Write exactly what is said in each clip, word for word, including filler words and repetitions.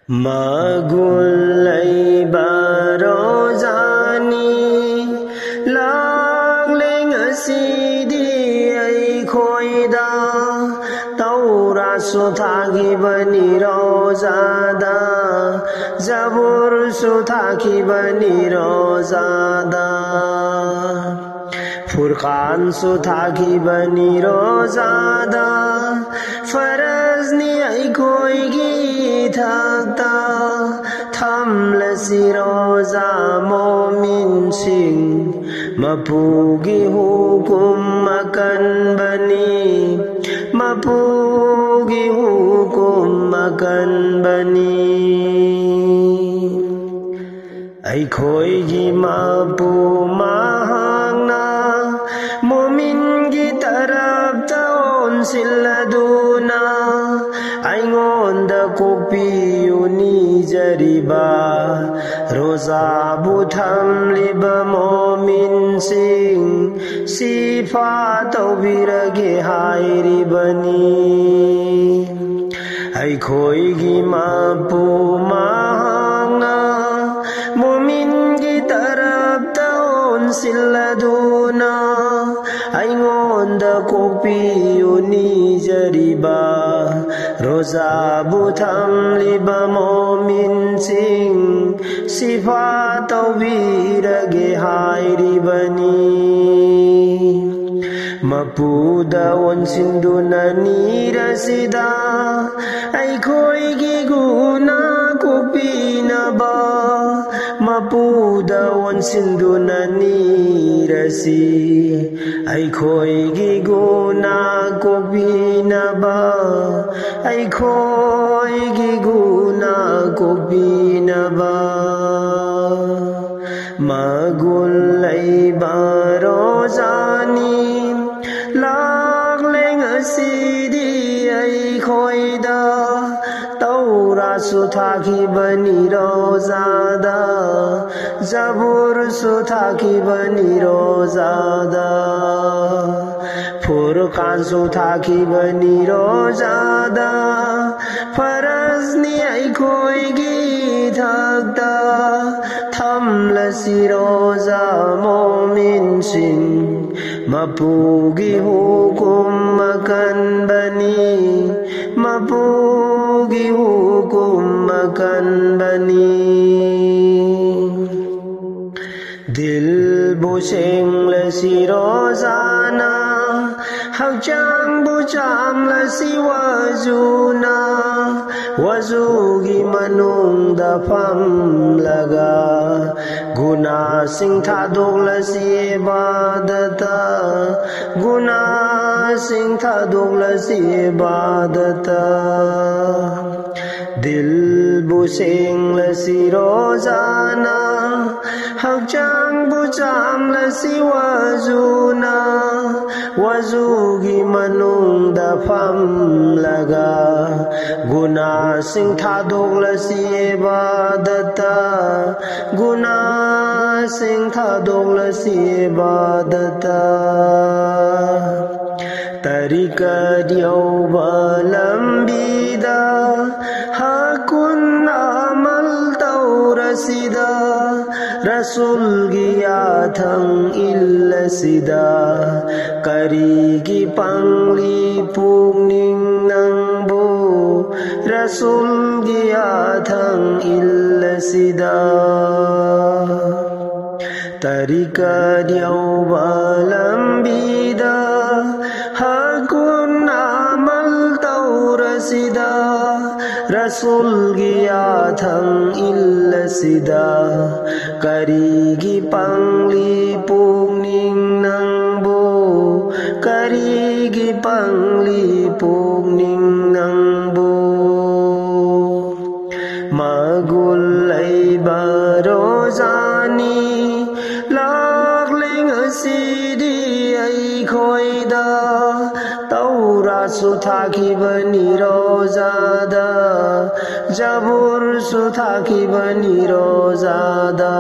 ꯃꯒꯨꯟ ꯂꯩꯕ ꯔꯣꯖꯥꯅꯤ, ꯂꯥꯛꯂꯦ ꯉꯁꯤꯗꯤ ꯑꯩꯈꯣꯏꯗ꯫ ꯇꯧꯔꯥꯁꯨ ꯊꯥꯈꯤꯕꯅꯤ ꯔꯣꯖꯥꯗ, ꯖꯕꯨꯔꯁꯨ ꯊꯥꯈꯤꯕꯅꯤ ꯔꯣꯖꯥꯗ, ꯐꯨꯔꯀꯥꯟꯁꯨ ꯊꯥꯈꯤꯕꯅꯤ ꯔꯣꯖꯥꯗ꯫ ꯐꯔꯖꯅꯤ ꯑꯩꯈꯣꯏꯒꯤ ꯏꯊꯛꯇ, ꯊꯝꯂꯁꯤ ꯔꯣꯖꯥ ꯃꯣꯃꯤꯟꯁꯤꯡ꯫ ꯃꯄꯨꯒꯤ ꯍꯨꯀꯨꯝ ꯑꯀꯟꯕꯅꯤ, ꯃꯄꯨꯒꯤ ꯍꯨꯀꯨꯝ ꯑꯀꯟꯕꯅꯤ꯫ ꯑꯩꯈꯣꯏꯒꯤ ꯃꯄꯨ ꯃꯍꯥꯛꯅ ꯃꯣꯃꯤꯟꯒꯤ ꯇꯔꯞꯇ ꯑꯣꯟꯁꯤꯜꯂꯗꯨꯅ ꯑꯩꯉꯣꯟꯗ ꯀꯣꯛꯄꯤꯌꯨ ꯅꯤꯖꯔꯤꯕ ꯔꯣꯖꯥꯕꯨ ꯊꯝꯂꯤꯕ ꯃꯣꯃꯤꯟꯁꯤꯡ ꯁꯤꯐꯥ ꯇꯧꯕꯤꯔꯒꯦ ꯍꯥꯏꯔꯤꯕꯅꯤ꯫ ꯑꯩꯈꯣꯏꯒꯤ ꯃꯄꯨ ꯃꯍꯥꯛꯅ ꯃꯣꯃꯤꯟꯒꯤ ꯇꯔꯞꯇ ꯑꯣꯟꯁꯤꯜꯂꯗꯨꯅ ꯑꯩꯉꯣꯟꯗ ꯀꯣꯛꯄꯤꯌꯨ ꯅꯤꯖꯔꯤꯕ ꯔꯣꯖꯥꯕꯨ ꯊꯝꯂꯤꯕ ꯃꯣꯃꯤꯟꯁꯤꯡ ꯁꯤꯐꯥ ꯇꯧꯕꯤꯔꯒꯦ ꯍꯥꯏꯔꯤꯕꯅꯤ꯫ ꯃꯄꯨꯗ ꯑꯣꯟꯁꯤꯟꯗꯨꯅ ꯅꯤꯔꯁꯤꯗ ꯑꯩꯈꯣꯏꯒꯤ ꯒꯨꯅꯥ ꯀꯣꯛꯄꯤꯅꯕ꯫ ꯃꯄꯨꯗ ꯑꯣꯟꯁꯤꯟꯗꯨꯅ ꯅꯤꯔꯁꯤ ꯑꯩꯈꯣꯏꯒꯤ ꯒꯨꯅꯥ ꯀꯣꯛꯄꯤꯅꯕ, ꯑꯩꯈꯣꯏꯒꯤ ꯒꯨꯅꯥ ꯀꯣꯛꯄꯤꯅꯕ꯫ ꯃꯒꯨꯟ ꯂꯩꯕ ꯔꯣꯖꯥꯅꯤ, ꯂꯥꯛꯂꯦ ꯉꯁꯤꯗꯤ ꯑꯩꯈꯣꯏꯗ꯫ ꯇꯧꯔꯥꯁꯨ ꯊꯥꯈꯤꯕꯅꯤ ꯔꯣꯖꯥꯗ, ꯖꯕꯨꯔꯁꯨ ꯊꯥꯈꯤꯕꯅꯤ ꯔꯣꯖꯥꯗ, ꯐꯨꯔꯀꯥꯟꯁꯨ ꯊꯥꯈꯤꯕꯅꯤ ꯔꯣꯖꯥꯗ, ꯐꯔꯖ ꯅꯤ ꯑꯩꯈꯣꯏꯒꯤ ꯏꯊꯛꯇ ꯊꯝꯂꯁꯤ ꯔꯣꯖꯥ ꯃꯣꯃꯤꯟꯁꯤꯡ꯫ ꯃꯄꯨꯒꯤ ꯍꯨꯀꯨꯝ ꯑꯀꯟꯕꯅꯤ, ꯃꯄꯨꯒꯤ ꯍꯨꯀꯨꯝ ꯑꯀꯟꯕꯅꯤ꯫ ꯗꯤꯜꯕꯨ ꯁꯦꯡꯂꯁꯤ ꯔꯣꯖꯥꯅ, ꯍꯛꯆꯥꯡꯕꯨ ꯆꯥꯝꯂꯁꯤ ꯋꯥꯖꯨꯅ꯫ ꯋꯥꯖꯨꯒꯤ ꯃꯅꯨꯡꯗ ꯐꯝꯂꯒ ꯒꯨꯅꯥꯁꯤꯡ ꯊꯥꯗꯣꯛꯂꯁꯤ ꯏꯕꯥꯗꯠꯇ, ꯒꯨꯅꯥꯁꯤꯡ ꯊꯥꯗꯣꯛꯂꯁꯤ ꯏꯕꯥꯗꯠꯇ꯫ ꯗꯤꯜꯕꯨ ꯁꯦꯡꯂꯁꯤ ꯔꯣꯖꯥꯅ, ꯍꯛꯆꯥꯡꯕꯨ ꯆꯥꯝꯂꯁꯤ ꯋꯥꯖꯨꯅ꯫ ꯋꯥꯖꯨꯒꯤ ꯃꯅꯨꯡꯗ ꯐꯝꯂꯒ ꯒꯨꯅꯥꯁꯤꯡ ꯊꯥꯗꯣꯛꯂꯁꯤ ꯏꯕꯥꯗꯠꯇ, ꯒꯨꯅꯥꯁꯤꯡ ꯊꯥꯗꯣꯛꯂꯁꯤ ꯏꯕꯥꯗꯠꯇ꯫ ꯇꯔꯤꯀꯠ ꯌꯧꯕ ꯂꯝꯕꯤꯗ ꯍꯛ ꯀꯨꯟ ꯑꯃꯜ ꯇꯧꯔꯁꯤꯗ, ꯔꯁꯨꯜꯒꯤ ꯌꯥꯊꯪ ꯏꯜꯂꯁꯤꯗ꯫ ꯀꯔꯤꯒꯤ ꯄꯪꯂꯤ ꯄꯨꯛꯅꯤꯡ ꯅꯪꯕꯨ, ꯔꯁꯨꯜꯒꯤ ꯌꯥꯊꯪ ꯏꯜꯂꯁꯤꯗ꯫ ꯇꯔꯤꯀꯠ ꯌꯧꯕ ꯂꯝꯕꯤꯗ ꯍꯛ ꯀꯨꯟ ꯑꯃꯜ ꯇꯧꯔꯁꯤꯗ, ꯔꯁꯨꯜꯒꯤ ꯌꯥꯊꯪ ꯏꯜꯂꯁꯤꯗ꯫ ꯀꯔꯤꯒꯤ ꯄꯪꯂꯤ ꯄꯨꯛꯅꯤꯡ ꯅꯪꯕꯨ, ꯀꯔꯤꯒꯤ ꯄꯪꯂꯤ ꯄꯨꯛꯅꯤꯡ ꯅꯪꯕꯨ꯫ ꯃꯒꯨꯟ ꯂꯩꯕ ꯔꯣꯖꯥꯅꯤ, ꯂꯥꯛꯂꯤ ꯉꯁꯤꯗꯤ ꯑꯩꯈꯣꯏꯗ꯫ ꯇꯧꯔꯥꯠꯁꯨ ꯊꯥꯈꯤꯕꯅꯤ ꯔꯣꯖꯥꯗ, ꯖꯕꯨꯔꯁꯨ ꯊꯥꯈꯤꯕꯅꯤ ꯔꯣꯖꯥꯗ,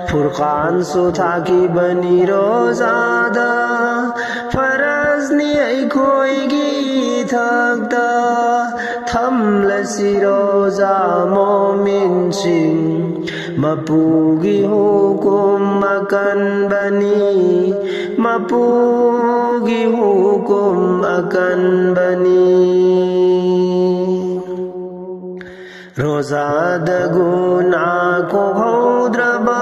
ꯐꯨꯔꯀꯥꯟꯁꯨ ꯊꯥꯈꯤꯕꯅꯤ ꯔꯣꯖꯥꯗ꯫ ꯐꯔꯖꯅꯤ ꯑꯩꯈꯣꯏꯒꯤ ꯏꯊꯛꯇ ꯊꯝꯂꯁꯤ ꯔꯣꯖꯥ ꯃꯣꯃꯤꯟꯁꯤꯡ꯫ ꯃꯄꯨꯒꯤ ꯍꯨꯀꯨꯝ ꯑꯀꯟꯕꯅꯤ, ꯃꯄꯨꯒꯤ ꯍꯨꯀꯨꯝ ꯑꯀꯟꯕꯅꯤ꯫ ꯔꯣꯖꯥꯗ ꯒꯨꯅꯥ ꯀꯣꯛꯍꯧꯗ꯭ꯔꯕ,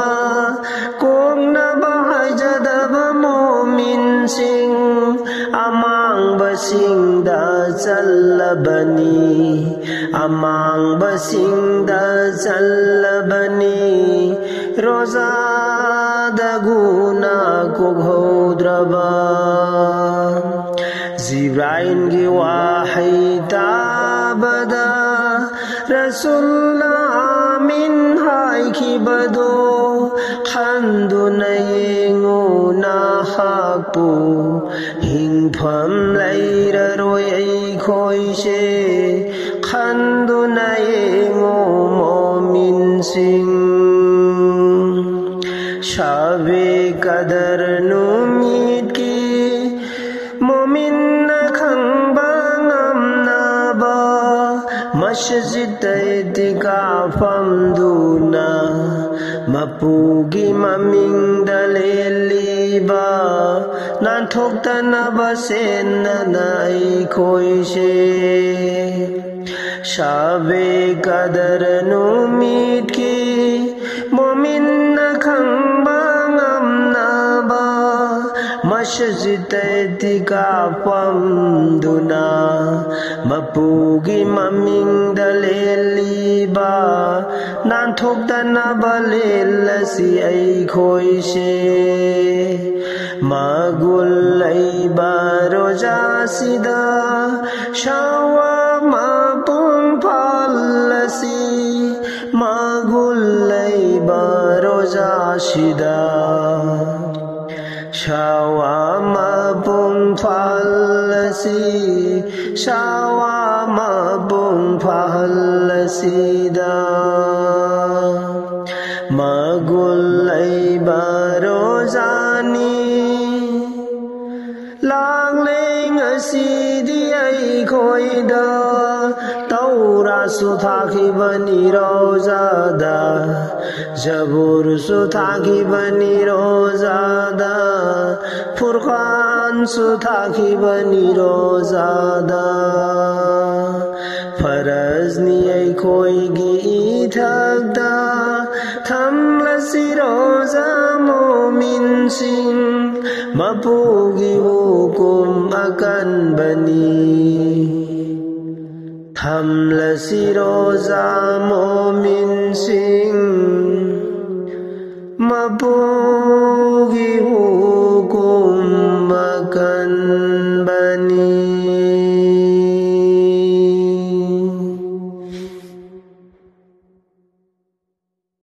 ꯀꯣꯛꯅꯕ ꯍꯥꯏꯖꯗꯕ ꯃꯣꯃꯤꯟꯁꯤꯡ, ꯑꯃꯥꯡꯕꯁꯤꯡꯗ ꯆꯜꯂꯕꯅꯤ, ꯑꯃꯥꯡꯕꯁꯤꯡꯗ ꯆꯜꯂꯕꯅꯤ꯫ ꯔꯣꯖꯥꯗ ꯒꯨꯅꯥ ꯀꯣꯛꯍꯧꯗ꯭ꯔꯕ꯫ ꯖꯤꯕ꯭ꯔꯥꯏꯜꯒꯤ ꯋꯥꯍꯩ ꯇꯥꯕꯗ ꯔꯁꯨꯜꯅ ꯑꯥꯃꯤꯟ ꯍꯥꯏꯈꯤꯕꯗꯣ ꯈꯟꯗꯨꯅ ꯌꯦꯡꯉꯨ ꯅꯍꯥꯛꯄꯨ꯫ ꯍꯤꯡꯐꯝ ꯂꯩꯔꯔꯣꯏ ꯑꯩꯈꯣꯏꯁꯦ ꯈꯟꯗꯨꯅ ꯌꯦꯡꯉꯨ ꯃꯣꯃꯤꯟꯁꯤꯡ꯫ ꯁꯕꯦ ꯀꯗꯔ ꯅꯨꯃꯤꯠꯀꯤ ꯃꯣꯃꯤꯟꯅ ꯈꯪꯕ ꯉꯝꯅꯕ, ꯃꯁꯖꯤꯗꯇ ꯏꯇꯤꯀꯥꯐ ꯐꯝꯗꯨꯅ ꯃꯄꯨꯒꯤ ꯃꯃꯤꯡꯗ ꯂꯦꯜꯂꯤꯕ, ꯅꯥꯟꯊꯣꯛꯇꯅꯕ ꯁꯦꯟꯅꯅ ꯑꯩꯈꯣꯏꯁꯦ꯫ ꯁꯕꯦ ꯀꯗꯔ ꯅꯨꯃꯤꯠꯀꯤ ꯃꯣꯃꯤꯟꯅ ꯈꯪꯕ ꯉꯝꯅꯕ, ꯃꯁꯖꯤꯗꯇ ꯏꯇꯤꯀꯥꯐ ꯐꯝꯗꯨꯅ ꯃꯄꯨꯒꯤ ꯃꯃꯤꯡꯗ ꯂꯦꯜꯂꯤꯕ, ꯅꯥꯟꯊꯣꯛꯇꯅꯕ ꯂꯦꯜꯂꯁꯤ ꯑꯩꯈꯣꯏꯁꯦ꯫ ꯃꯒꯨꯟ ꯂꯩꯕ ꯔꯣꯖꯥꯁꯤꯗ ꯁꯋꯥ ꯃꯄꯨꯡ ꯐꯥꯍꯜꯂꯁꯤ, ꯃꯒꯨꯟ ꯂꯩꯕ ꯔꯣꯖꯥꯁꯤꯗ ꯁꯋꯥ ꯃꯄꯨꯡ ꯐꯥꯍꯜꯂꯁꯤ, ꯁꯋꯥ ꯃꯄꯨꯡ ꯐꯥꯍꯜꯂꯁꯤꯗ꯫ ꯃꯒꯨꯟ ꯂꯩꯕ ꯔꯣꯖꯥꯅꯤ꯫ ꯂꯥꯡꯂꯦ ꯉꯁꯤꯗꯤ ꯑꯩ ꯑꯣꯏꯗ ꯇꯧꯔꯥꯁꯨ ꯊꯥꯈꯤꯕꯅꯤ ꯔꯣꯖꯥꯗ, ꯖꯕꯨꯔꯁꯨ ꯊꯥꯈꯤꯕꯅꯤ ꯔꯣꯖꯥꯗ, ꯐꯨꯔꯀꯥꯟꯁꯨ ꯊꯥꯈꯤꯕꯅꯤ ꯔꯣꯖꯥꯗ꯫ ꯐꯔꯖꯅꯤ ꯑꯩꯈꯣꯏꯒꯤ ꯏꯊꯛꯇ ꯊꯝꯂꯁꯤ ꯔꯣꯖꯥ ꯃꯣꯃꯤꯟꯁꯤꯡ, ꯃꯄꯨꯒꯤ ꯍꯨꯀꯨꯝ ꯑꯀꯟꯕꯅꯤ꯫ ꯊꯝꯂꯁꯤ ꯔꯣꯖꯥ ꯃꯣꯃꯤꯟ